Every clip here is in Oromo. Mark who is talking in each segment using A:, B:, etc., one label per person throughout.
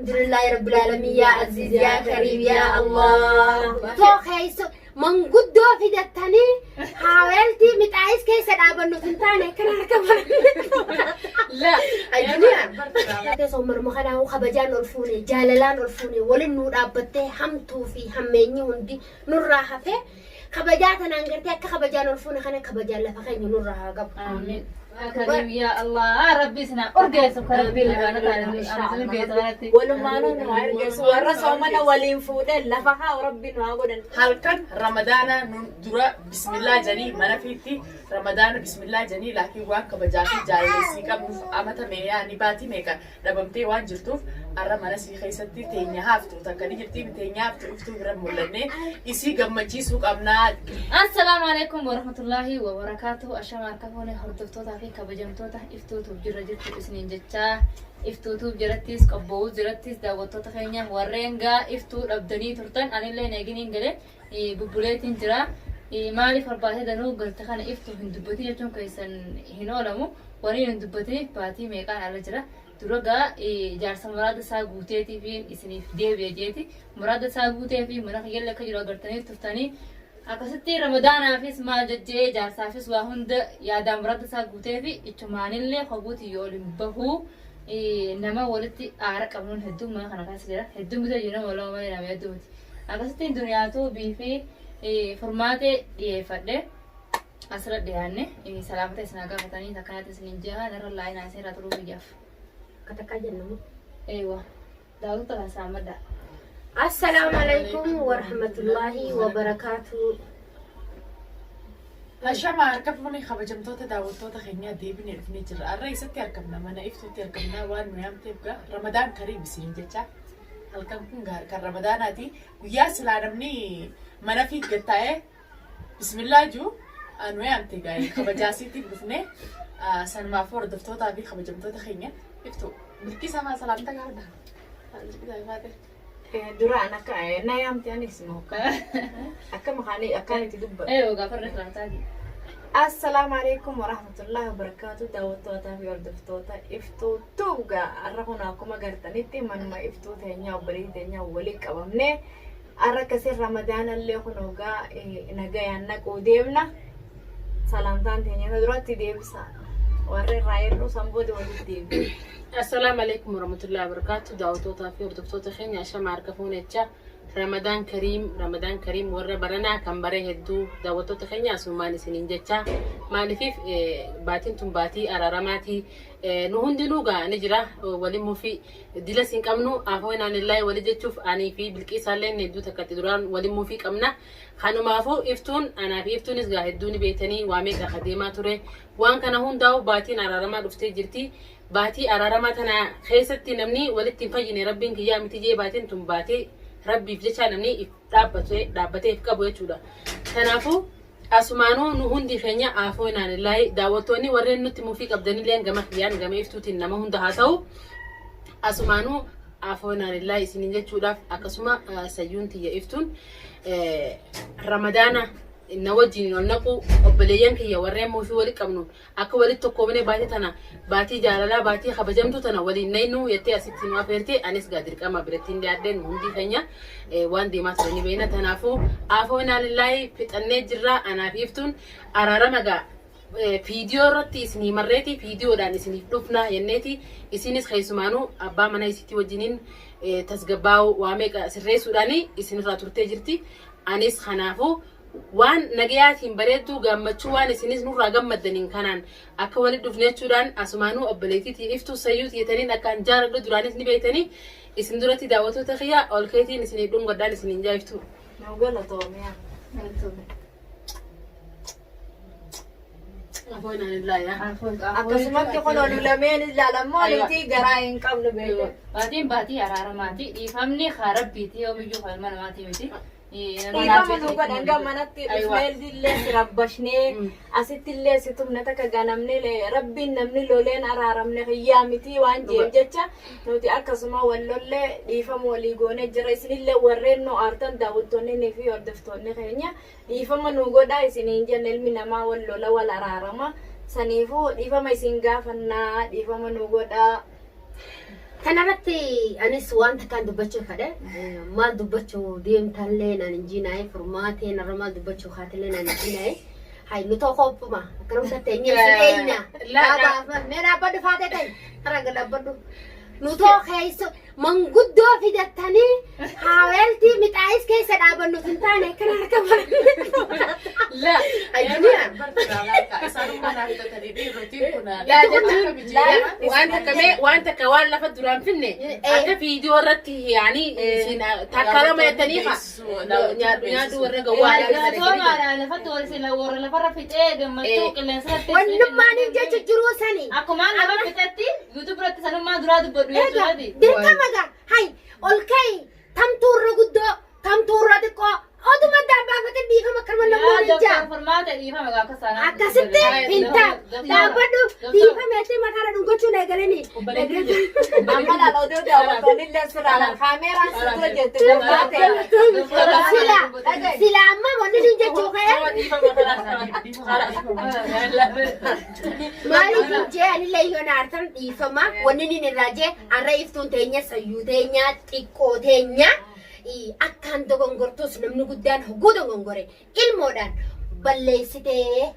A: Alhamdulillahi rabbil alamin yaa aziz yaa kariim yaa Allah. Too keessa manguddoo fidattanii haaweeltii mixaayis keessa dhaabannu hin taane akkana harka baranne.
B: La.
A: Addunyaa. Soommanuma kanaa kabajaan ol fuune jaalalaan ol fuune waliin nuu dhaabbattee hamtuu fi hammeenyi hundi nurraa hafee kabajaa tanaan gartee akka kabajaan ol fuune kana kabajaan lafa keenya nurraa haa qabu.
B: Amiin. Kariim yaa Allah rabbi isin haa urgeessu ka rabbi libaana taane isin urgeessu kanatti.
C: Walumaanuu nu haa ergeessu warra soomana waliin fuudhee lafa haa rabbi nu haa godhan.
D: Halkan Ramadaana nun dura bismillaa janii mana fiitti Ramadaana bismillaa janii laakiin waan kabajaa fi jaalalessii qabnuuf amata meeyaa ni baatii meeqa dhabamtee waan jirtuuf arra mana sii keessatti teenya haaftu takka ni jirti teenya haaftu dhuftuu bira mul'annee isii gammachiisuu qabnaa.
B: Assalaamu alaikum warahmatullaahi wabarakaatuhu. Ashama harka fuune hordoftootaa fi kabajamtoota iftuutuuf jirra jirtu isiniin jechaa iftuutuuf jirattis qobboowuu jirattis daawwattoota keenya warreen gaa iftuu dhabdanii turtan anillee neeginiin galee bubbuleetiin jira. Maaliif barbaadee danuu galte kana iftuu hin dubbatin jechuun keessan hin oolamu. Waniin hin dubbatiniif baatii meeqaan ala jira. Dura gaa jaarsa muraada isaa guuteetii fi isiniif deebi'e jeeti. Muraada isaa guutee fi mana kiyyallee akka jiru agartanii turtanii. Akkasitti Ramadaanaafis maal jajjee jaarsaafis waa hunda yaadaan muraada isaa guutee fi ichumaanillee kobuuti yoo ol hin bahuu nama walitti aara qabnuun hedduun mana kana keessa jira. Hedduun bitee jiru nama lama malee nama hedduu miti. Akkasitti duniyaatuu biifi furmaatee dhiyeeffadhe. Asirra dhiyaanne salaamata isin haa gaafatanii takkanatti isin hin jaha narra laayinaa isin irraa turuu biyyaaf.
A: Akka takkaa jennamu.
B: Eewa. Daawwattoota kan saamadha.
A: Assalaamu alaikum warahmatullaahi wabarakaatu.
D: Ashama harka fuunee kabajamtoota daawwattoota keenyaa deebinee dhufnee jirra. Har'a eessatti argamna? Mana iftuutti argamna. Waan nu yaamteef gaa Ramadaan kariim isiniin jecha. Halkan kun kan Ramadaanaati. Guyyaa silaa namni mana fi gattaa'ee Bismillah juu nu yaamte gaa'ee kabajaa siitiif dhufne sanumaaf hordoftootaa fi kabajamtoota keenya iftu bilqisaa maa salaamta gaarda.
C: Duraan akka na yaamte anis moo akka maqaan akkaan itti dubbatu.
B: Eewa gaafa irra salaamtaati.
C: Assalaamu alaikum warahmatullahi wabarakatuh daawwattootaa fi hordoftoota iftuu tuugaa har'a kun akkuma gartanitti manuma iftuu teenyaa obboleettii teenyaa waliin qabamne Arra akkasiin ramadaanallee kunoo gaa nagayaan naquu deemna. Salaamtaan teenya ta duratti deebisa. Warra irraa hir'uu san booda walitti deebi'a.
E: Assalaamu alaikum warahmatullahi wabarakatuh. Daawwattootaa fi hordoftoota keenya ashama harka fuunechaa. Ramadaan Kariim, Ramadaan Kariim warra baranaa kan bare hedduu daawwattoota keenya asumaan isiniin jechaa. Maalifiif baatiin tun baatii araaramaatii. Nu hundinuu gaa ni jira waliin mufii dilas hin qabnu afoo inaanillaahi wali jechuuf anii fi bilqiisaalleen hedduu takkatti duraan waliin mufii qabna. Kanumaafuu iftuun anaa fi iftuunis gaa hedduu ni beektanii waa meeqa ka deemaa ture. Waan kana hundaa'u baatiin araaramaa dhuftee jirti. Baatii araaramaa tana keessatti namni walitti hin fayyine rabbiin kiyyaa miti jee baatiin tun baatii rabbiif jecha namni if dhaabbatee dhaabbatee if qabu jechuudha. Kanaafuu Asumaanuu nu hundi keenya aafoo inaanillaahi daawwattoonni warreen nutti mufii qabdanilleen gama kiyyaan gama iftuutiin nama hunda haa ta'u asumaanuu aafoo inaanillaahi isiniin jechuudhaaf akkasuma sayyuun tiyya iftuun ramadaana na wajjin ol naquu obboleeyyan kiyya warreen mufii wali qabnu Akka walitti tokkoomnee baatii tana baatii jaalalaa baatii kabajamtuu tana waliin naynuu jettee asitti nu afeerte anis gaa dirqama birattiin dhiyaadhee nu hundii keenya waan deemaa ture ni beekna tanaafuu aafoo inaa lillaahi fixannee jirra anaa fi iftuun araarama gaa fiidiyoo irratti isinii marreeti fiidiyoodhaan isiniif dhufna jenneeti isinis keessumaanuu abbaa mana isiitii wajjiniin tasgabbaa'uu waa meeqa sirreessuudhaan isinirraa turtee jirti anis kanaafuu Waan nagayaatiin bareedduu gaammachuu waan isinis nurraa gammaddaniin kanaan akka wali dhufne jechuudhaan asumaanuu obboleettii tiyya iftuu sayyuu tiyya taniin akkaan jaaladhu duraanis ni beektanii isin duratti daawwattoota kiyya ol keetiin isinii dhungadhaan isiniin jaa iftuu.
C: Nuu galatoomi yaa.
B: Galatoomi.
E: Afoo inaan illaa
C: Akkasumatti kun olu lameen ilaalammoo nuti garaa hin qabnu beekte.
B: Baatiin baatii araaramaati. Dhiifamni haa rabbiiti yoomiyyuu kan ilma namaati miti.
C: Dhiifama nu godhan gan manatti dhufnee illee si rabbashnee asitti illee si tumne takka ganamne rabbiin namni loleen araaramne kiyyaa miti waan jeef jecha nuti akkasuma wal lollee dhiifama walii goonee jira isinillee warreen nu aartan daawwattoonni fi hordoftoonni keenya dhiifama nu godhaa isiniin jenna ilmi namaa wal lola wal araarama saniifuu dhiifama isin gaafannaa dhiifama nu godhaa.
A: Kanarratti anis waan takkaan dubbachuu fedhe. Maal dubbachuu deemtallee naan hin jiinaa'e furmaatee narra maal dubbachuu kaatillee naan hin jiinaa'e. Hay nu tokko oppuma akkanum tatteenyee isin eeyna. Dhaabaa mee dhaabbadhu faatee ta'e karaa gad dhaabbadhu. Nu too keessa manguddoo fidattanii haaweeltii mixaayis keessa dhaabannu hin taane akkana harka baranne.
E: La
A: Ayyuuniyaa.
E: laa jechuun waan takka mee waan takka waan lafa duraan finne akka viidiyoo irratti yaani isin takka lama jettanii fa nyaadhu nyaadhu warra gawwaa
B: Galatoomaadha lafatti warri sila warra lafarra fixee gammachuu qilleensa irratti
A: Wannummaan hin jechu jiruu sani.
B: Akkumaan lafa fixetti YouTube irratti sanummaa duraa dubbadhu
A: Egaa
B: jechuudha.
A: dirqama gaa hay ol ka'i tamtuu irra guddoo tamtuu irra xiqqoo oduma addaan baafatee dhiifama akkanuma namoonni
B: Yaa
A: ijaa.
B: doktor furmaata dhiifama gaa akka saanaa.
A: Akkasitti hin taatu. Dhaabbadhu dhiifama jettee mataarra dhungachuun eegalanii.
C: Amma laal oduu daawwattoonni illee sirraa laal kaameeraan si dura jirti furmaate.
A: Sila sila amma wanni niin jechuu ka'e maaliif hin jee anillee yoo na artan dhiifama wanni niin irraa jee arra iftuun teenya sayyuu teenya xiqqoo teenya akkaan dogongortus namni guddaan hogguu dogongore ilmoodhaan balleessitee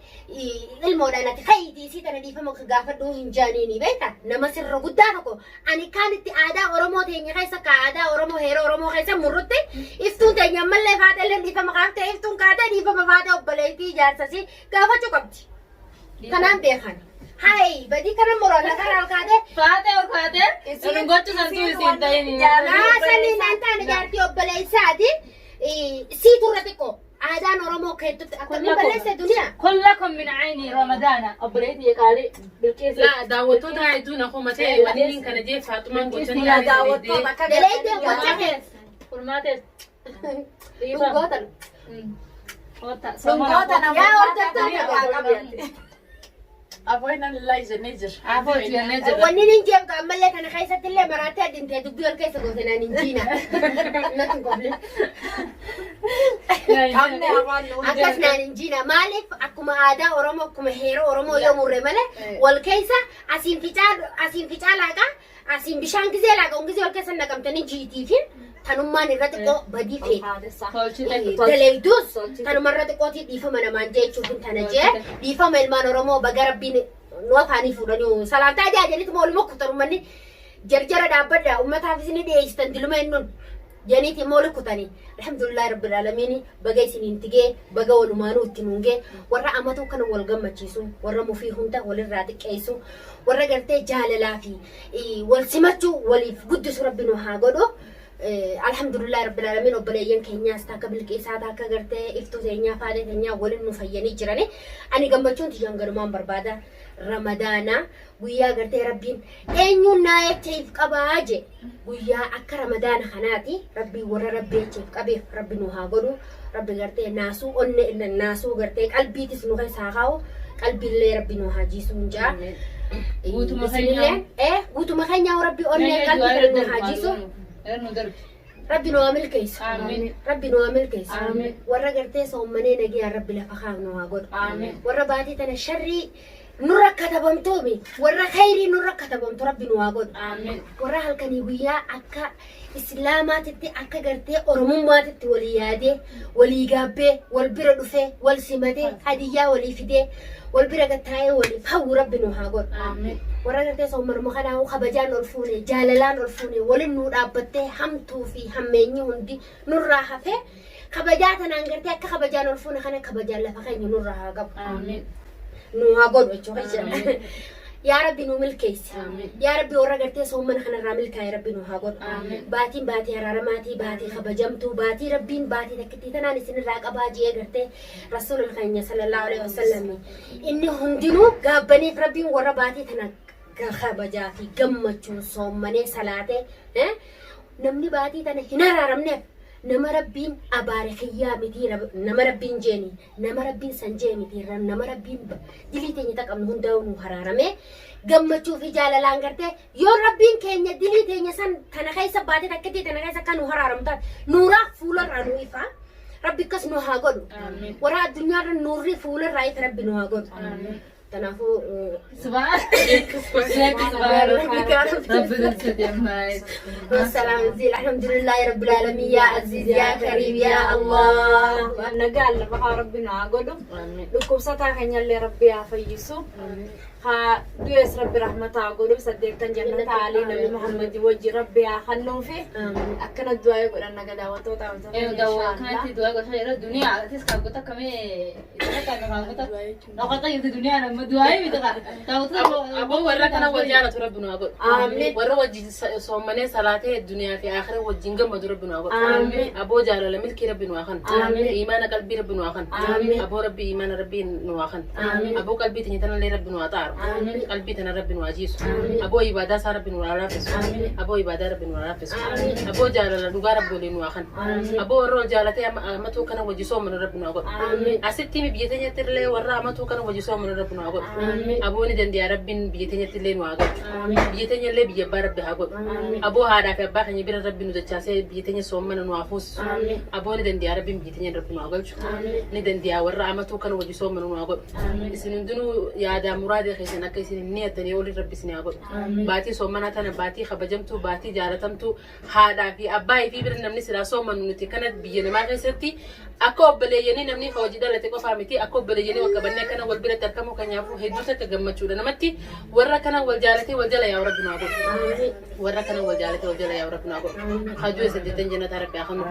A: ilmoodhaan ati ka'iitii isii tana dhiifama akka gaafadhuu hin jaaniini beekta nama sirra guddaa tokko ani kaan itti aadaa Oromoo teenya keessa ka aadaa Oromoo heera Oromoo keessa murrutti iftuun teenya ammallee faaxellee dhiifama kaaftee iftuun kaatee dhiifama faatee obboleettii ijaarsasii gaafachuu qabdi. Kanaan beekan. Hayi badii kana muraan lafarraa ol kaatee
B: Faatee ol kaatee dhungochuu santuu isiin ta'in.
A: Naasanii naan taane jaartii obboleessaati. Sii turre xiqqoo. Aadaan Oromoo keettutti akkamiin balleesse duniyaa.
B: Kullakum min ayni ramadaana obboleettii qaalii bilqiisa.
E: La daawwattoota hedduun akkuma ta'e wanni kana jee Faaxumaan gochanii
C: Yaa daawwattoota akka
A: Daleeddee gocha keessa.
B: Furmaatees.
A: Dhungootan.
C: Dhungoota
A: Yaa
C: namoota
A: hordoftoota.
C: qabdi.
D: Afooyinaan illaa jennee jira.
B: Afoo jennee jirra.
A: Wanni nin jeemtu ammallee kana keessatti illee maraattee addintee dubbii ol keessa goote naan hin jiina. Natti hin qofne.
C: Qabne afaan nu
A: Akkas naan hin jiina. Maaliif akkuma aadaa Oromoo akkuma heera Oromoo yoo murre malee wal keessa asiin ficaa asiin ficaa laaqaa asiin bishaan gizee laaqa gizee wal keessa naqamtanii jiitiifin tanummaan irra xiqqoo badii feeti.
B: Tolchite.
A: Daleeyduus tanumarra xiqqootii dhiifama namaan jechuuf hin tana jee dhiifama ilmaan Oromoo baga rabbiin nu afaanii fuudhanii salaamtaa jaa jedhaniitu ooluma kutan uummanni jarjara dhaabbadha uummataafis ni dhiyeessitan diluma innuun janiiti immoo oli kutanii alhamdulillahi rabbil aalamiin baga isiniin tigee baga walumaanuu itti nuungee warra amatuu kana wal gammachiisu warra mufii hunda walirraa xiqqeessu warra gartee jaalalaa fi wal simachuu waliif guddisu rabbi nu haa godhu. Alhamdulillahi rabbil aalamiin obboleeyyan keenyaas takka bilqiisaa takka gartee iftuu teenyaa faadee teenyaa waliin nu fayyanii jirani. Ani gammachuun tiyyaan galumaan barbaada. Ramadaana guyyaa gartee rabbiin eenyuun naa jecha if qabaa je guyyaa akka ramadaana kanaati rabbiin warra rabbi jecha if qabeef rabbi nu haa godhu rabbi gartee naasuu onne naasuu gartee qalbiitis nu keessa haa kaa'u qalbiillee rabbi nu haa jiisuu hin jaa.
B: Guutuma
A: Isinillee guutuma keenyaa rabbi onnee qalbii kana nu haa jiisu.
B: Nu darbi.
A: Rabbi nu haa milkeessu.
B: Amiin.
A: Rabbi nu haa milkeessu.
B: Amiin.
A: Warra gartee soommanee nagayaan rabbi lafa kaa'u nu haa godhu.
B: Amiin.
A: Warra baatii tana sharrii nurra katabamtuumi. Warra khayrii nurra katabamtu rabbi nu haa godhu.
B: Amiin.
A: Warra halkanii guyyaa akka islaamaatitti akka gartee oromummaatitti walii yaadee walii gaabbee wal bira dhufee wal simatee hadiyyaa walii fidee wal bira gattaa'ee waliif hawwu rabbi nu haa godhu.
B: Amiin.
A: Warra gartee soommanuma kanaa kabajaan ol fuune jaalalaan ol fuune waliin nuu dhaabbattee hamtuu fi hammeenyi hundi nurraa hafee kabajaa tanaan gartee akka kabajaan ol fuune kana kabajaan lafa keenya nurraa haa qabu.
B: Amiin.
A: Nu haa godhu jechuudha. Yaa Rabbi nu milkeessi.
B: Amiin.
A: Yaa Rabbi warra gartee soommana kanarraa milkaa'e Rabbi nu haa godhu.
B: Amiin.
A: Baatiin baatii araaramaatii, baatii kabajamtuu, baatii Rabbiin baatii takkittii tanaan isinirraa qabaa jee gartee Rasuulul keenya sallallahu alaihi wasallam inni hundinuu gaabbaniif Rabbiin warra baatii tana kabajaa fi gammachuun soommanee salaatee namni baatii tana hin araaramneef nama Rabbiin abaare kiyyaa mitii nama Rabbiin jeeni nama Rabbiin san jee miti nama Rabbiin dilii teenya taqabnu hundaa'u nu haraaramee gammachuu fi jaalalaan gartee yoo Rabbiin keenya dilii teenya san tana keessa baatee takkittii tana keessa akka nu haraaramu taate nuuraa fuularraa nu ifa Rabbi akkas nu haa godhu
B: Amiin.
A: warra addunyaarra nuurri fuularraa ifa Rabbi nu haa godhu.
B: Amiin.
A: Kanaafuu
B: Subhaan. Rabbi galchate ammaa.
A: والسلام زي الحمد لله رب العالمين يا عزيز يا كريم يا الله.
C: Nagaa lafa haa rabbi nu haa godhu. Dhukkubsataa keenyallee rabbi haa fayyisu. Haa du'es rabbi rahmata haa godhu. Saddeettan jannata alii nabi Muhammad wajji rabbi haa kennuufi. Akkana du'aa godhan naga daawwattoota
B: Kanatti du'aa gochaa jira. Duniyaa atis kaagota akkamii kaagota dhokata jirti duniyaan amma du'aa miti kaa. Daawwattoota
E: Aboo warra kana wal jaalatu rabbi nu haa godhu.
A: Amiin.
E: Warra wajjin soommanee salaatee duniyaa fi aakhira wajjin gammadu rabbi nu haa godhu.
A: Amiin.
E: Aboo jaalala milkii rabbi nu haa kennu.
A: Amiin.
E: Imaana qalbii rabbi nu haa kennu.
A: Amiin.
E: Aboo rabbi imaana rabbi nu haa kennu.
A: Amiin.
E: Aboo qalbii teenya tanallee rabbi nu haa xaaru.
A: Amiin.
E: Qalbii tana rabbi nu haa jiisu.
A: Amiin.
E: Aboo ibaadaa isaa rabbi nu haa laaffisu.
A: Amiin.
E: Aboo ibaadaa rabbi nu haa laaffisu.
A: Amiin.
E: Aboo jaalala dhugaa rabbi waliin nu haa kennu.
A: Amiin.
E: Aboo warra wal jaalatee amatuu kana wajji soomanu rabbi nu haa godhu.
A: Amiin.
E: Asitti biyya teenyatti illee warra amatuu kana wajji soomanu rabbi nu haa godhu.
A: Amiin.
E: Aboo ni dandeenya rabbiin biyya teenyatti illee nu haa galchu.
A: Amiin.
E: Biyya teenya illee biyya abbaa rabbi haa godhu. Aboo haadhaa fi abbaa keenya bira rabbi nu dachaasee biyya teenya soomana nu haa fuusisu.
A: Amiin.
E: Aboo ni dandeenya rabbiin biyya teenya rabbi nu haa galchu.
A: Amiin.
E: Ni dandeenya warra amatuu kana wajji soomanu nu haa godhu.
A: Amiin.
E: Isin hundinuu yaadaa muraada keessan akka isin hin niyattanii olii rabbi isin haa godhu.
A: Amiin.
E: Baatii soomanaa tana baatii kabajamtuu baatii jaalatamtuu haadhaa fi abbaa fi bira namni silaa soomanu nuti kana biyya namaa keessatti akka obboleeyyanii namni ka hojii dhalate qofaa miti akka obboleeyyanii wal qabannee akkana wal biratti argamuu keenyaafuu hedduu takka gammachuudha namatti warra kana wal jaalatee wal jala yaa'u rabbi nu haa godhu. Warra kana wal jaalatee wal jala yaa'u rabbi nu haa godhu. Hajuu saddeettan jannataa rabbi haa kennu.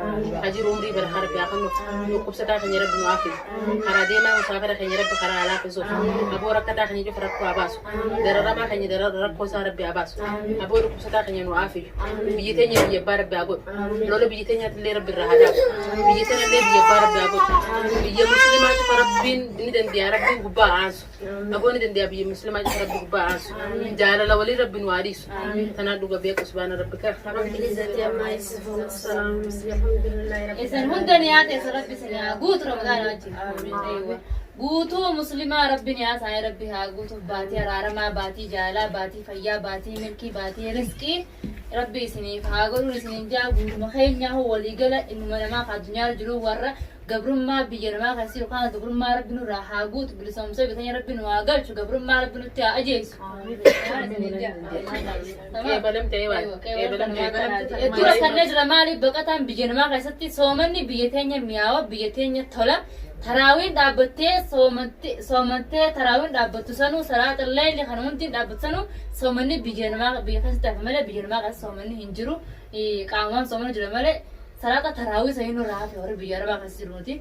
E: Hajii umrii barakaa rabbi haa kennu. Dhukkubsataa keenya rabbi nu haa fidu. Karaa deemaa musaafira keenya rabbi karaa haa laaffisu. Aboo rakkataa keenya cufa rakkoo haa baasu. Dararamaa keenya rakkoo isaa rabbi haa baasu. Aboo dhukkubsataa keenya nu haa fidu. Biyyi teenya biyya abbaa rabbi haa godhu. Lola biyyi teenyaatti illee rabbi irraa haa dhaabu. Biyyi teenya illee biyya abbaa rabbi haa godhu. Biyya musliimaa cufa rabbiin ni dandeenya rabbiin gubbaa haa aansu. Aboo ni dandeenya biyya musliimaa cufa rabbi gubbaa haa aansu. Jaalala walii rabbi nu haa dhiisu. Tanaa dhuga beeku subhaana rabbika.
A: رب العزة عما يصفون والسلام الحمد لله رب
B: Isin hunda ni haa teessa rabbi isin haa guutu Ramadaana wajjin. Aywa. Guutuu muslimaa rabbi ni haa isaanii rabbi haa guutu baatii araaramaa baatii jaalaa baatii fayyaa baatii milkii baatii riskii rabbi isiniif haa godhuun isiniin jaa guutuma keenyaa hoo waliigala ilmuma namaa ka addunyaa jiru warra gabrummaa biyya namaa keessa jiru kana gabrummaa rabbi nurraa haa guutu bilisoomsee bitanya rabbi nu haa galchu gabrummaa rabbi nutti haa ajeessu. Waan isiniin jaa.
E: Qeebalamte waan. Qeebalamte.
B: Dura kanneen jira maaliif baqataan biyya namaa keessatti soomanni biyya teenya mi'aawa biyya teenya tola taraawiin dhaabbattee soomattee taraawiin dhaabbattu sanuu salaata leeyli kan hundi dhaabbattu sanuu soomanni biyya namaa biyya keessatti hafe malee biyya namaa keessa soomanni hin jiru qaamaan soomanni jira malee salaata taraawii sanii nurraa hafe warri biyya arabaa keessa jiru nuti.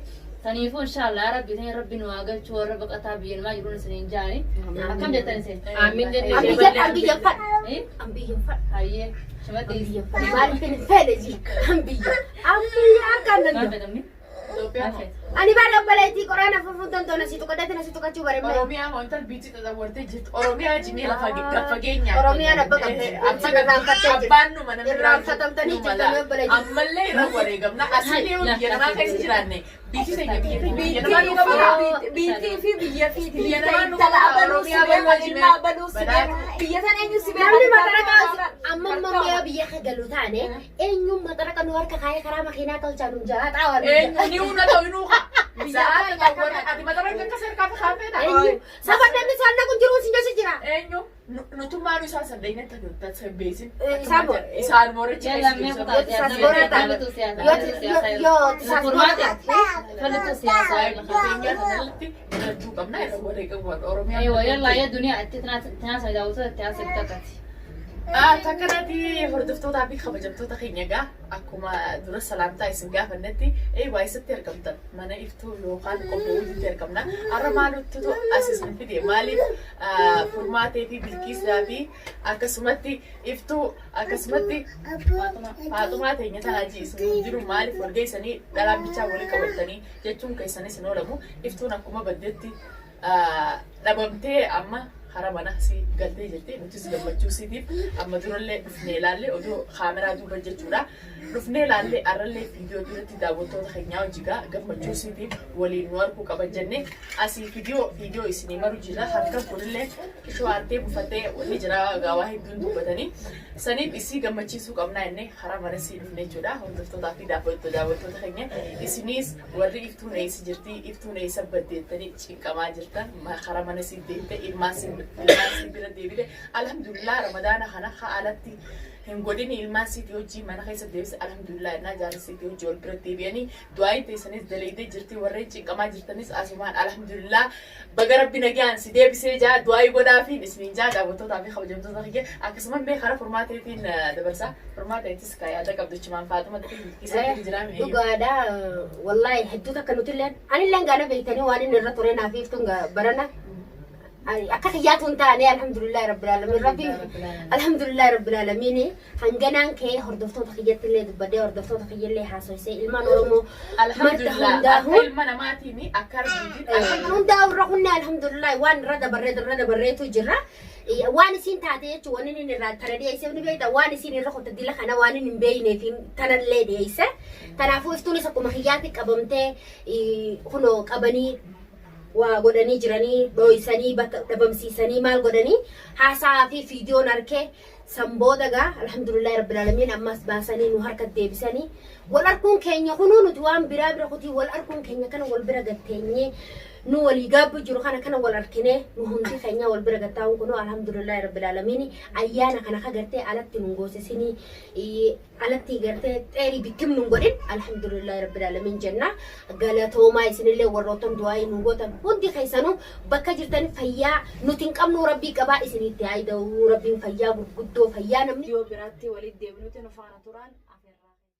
B: Saniifuu inshaallah rabbi teenya rabbi nu haa galchu warra baqataa biyya namaa jiruun isiniin jaani. Akkam jettan isin?
E: Amiin jennee
A: Ambiyya ambiyya fadha.
B: Eh?
A: Ambiyya fadha.
B: Hayyee. Shimaddi.
A: Ambiyya fadha. Maaliif hin fedhe ji? Ambiyya. Ambiyya harkaan
B: Maal
A: danda'u.
B: fedhamni?
D: Itoophiyaa
B: Maal fedha?
A: Ani bara obboleettii qoraan afuufuun danda'u si tuqadhatti na si tuqachuu bare malee.
D: Oromiyaa wanta biitti xaxawwartee jirti. Oromiyaa jimee lafa fageenya.
A: Oromiyaan abba qabdi. Irraanfattee jirti.
D: Abbaan numa namni
A: Irraanfatamtanii jirtanii obboleettii.
D: Ammallee irra wareegamna. Asillee yoo biyya namaa keessa jiraanne biyyi teenya biyya teenya biyya namaa nu qabna.
C: Biittii fi biyya fi
D: Biyya namaa nu
C: intala
D: qabna.
C: abaluu si
D: Oromiyaa
C: beeka
D: bal'aa
C: ilma abaluu si beeka biyya sana eenyu si beeka
A: Namni maxxana amma amma yoo biyya ka galu taane eenyuun maxxana nu harka kaayee karaa makiinaa tolchaa nu jaa xaawaa nu jaa.
D: Eenyu ni hunda ta'u inuu haa. Sa'aa xaxawwarra ati maxxana akka seerkaa fi kaafeedha.
A: Eenyu saba namni isaan naqu jiru sin jecha jira.
D: Eenyu nutummaa nu isaan saddeetiin tajaajila beesin.
A: Isaan moo-
D: Isaan moorichi
B: Yalla
D: keessa
B: mee
D: jiru.
B: kutaa
A: Yoo
B: siyaasaa.
A: tisaas
B: Fallituu siyaasaa.
A: Yoo yoo tisaas
B: Furmaate.
A: taate.
B: Fallituu siyaasaa.
D: Biyya kanatti jiraachuu qabna irra wareegamu Oromiyaa.
B: Aywa yalla ya duniyaa itti tanaas daawwattoota itti haasoftu takkati.
D: Takkanatti hordoftootaa fi kabajamtoota keenya egaa akkuma dura salaamtaa isin gaafannetti waa isatti argamtan mana iftuu yookaan qophaa'uutti argamna. Har'a maaluttu as isin fide maaliif furmaatee fi bilkiisaa fi akkasumatti iftuu akkasumatti faaxumaa teenya tanaa ji isin hundinuu maaliif wal geessanii dhalaan bichaa walii qabatanii jechuun keessanis hin oolamu. Iftuun akkuma baddetti dhabamtee amma Hara mana si galtee jirti. Nutis gammachuu siitiif amma durallee dhufnee ilaalle odoo kaameraa duuba jechuudha. Dhufnee ilaalle arrallee viidiyoo duratti daawwattoota keenyaa hojii gammachuu siitiif waliin nu arguu qaban jennee asii viidiyoo isinii maru jira. Harka kunillee sho'aartee buufatee wanni jira gaawaa hedduun dubbatanii. Saniif isii gammachiisuu qabnaa jennee karaa mana sii dhufne jechuudha. Hordoftootaa fi daawwattoota keenya isiniis warri iftuun eessa jirti iftuun eessa baddeettanii cinqamaa jirtan karaa mana sii deemte ilmaan sii bira deebite alhamdulillah ramadaana kana haalatti hin godhini ilmaan siitii hojii mana keessa deebise alhamdulillah innaa jaarsa siitii hojii wal bira deebi'anii du'aayi teessanis daleeytee jirti warreen cinqamaa jirtanis asumaan alhamdulillah baga rabbi nagaan si deebisee jaa du'aayi godhaafiin isiniin jaa daawwattootaa fi kabajamtoota kiyya akkasuma illee karaa furmaateetiin dabarsaa furmaateetis ka yaada qabduchumaan faaxumatti isatti jiraa mi'eeyyu.
A: Dhugaadha wallaahi hedduu takka nutilleen anilleen gaana beektanii waan inni irra ture naaf iftuun barana akka kiyyaatu hin taane alhamdulillahi rabbil alamin rabbi alhamdulillahi rabbil alamin hanganaan kee hordoftoota kiyyatti illee dubbadhee hordoftoota kiyyallee haasoysee ilmaan oromoo marta
D: Alhamdulillah akka
A: hundaa'uu
D: ilma namaatiin akka rabbiitiin
A: hundaa'u irra kunne alhamdulillahi waan irra dabarree irra dabarreetu jira. Waan isiin taate jechuun waan inni irraa tana dhiyeesseef ni beekta waan isiin irra kutte dila kana waan inni hin beekneef tanallee dhiyeesse. Kanaafuu iftuunis akkuma kiyyaatti qabamtee kunoo qabanii waa godhanii jiranii dhooysanii bakka dhabamsiisanii maal godhanii haasaa fi fiidiyoon arkee san booda gaa alhamdulillahi rabbil alamin ammas baasanii nu harka deebisanii wal arkuun keenya kunuu nuti waan biraa bira kutii wal arkuun keenya kana wal bira gatteenyee nu walii gaabbu jiru kana kana wal arkinee nu hundi keenya wal bira gattaa'uun kunuu alhamdulillahi rabbil alamin ayyaana kana ka gartee alatti nun goosisinii alatti gartee xeerii bittim nun godhin alhamdulillahi rabbil alamin jenna galatoomaa isinillee warroottan du'aa'ii nu gootan hundi keessanuu bakka jirtan fayyaa nuti hin qabnu rabbii qabaa isinitti haa ida'u rabbiin fayyaa gurguddoo fayyaa namni
C: Yoo biraatti walitti deebinutti nu faana turan.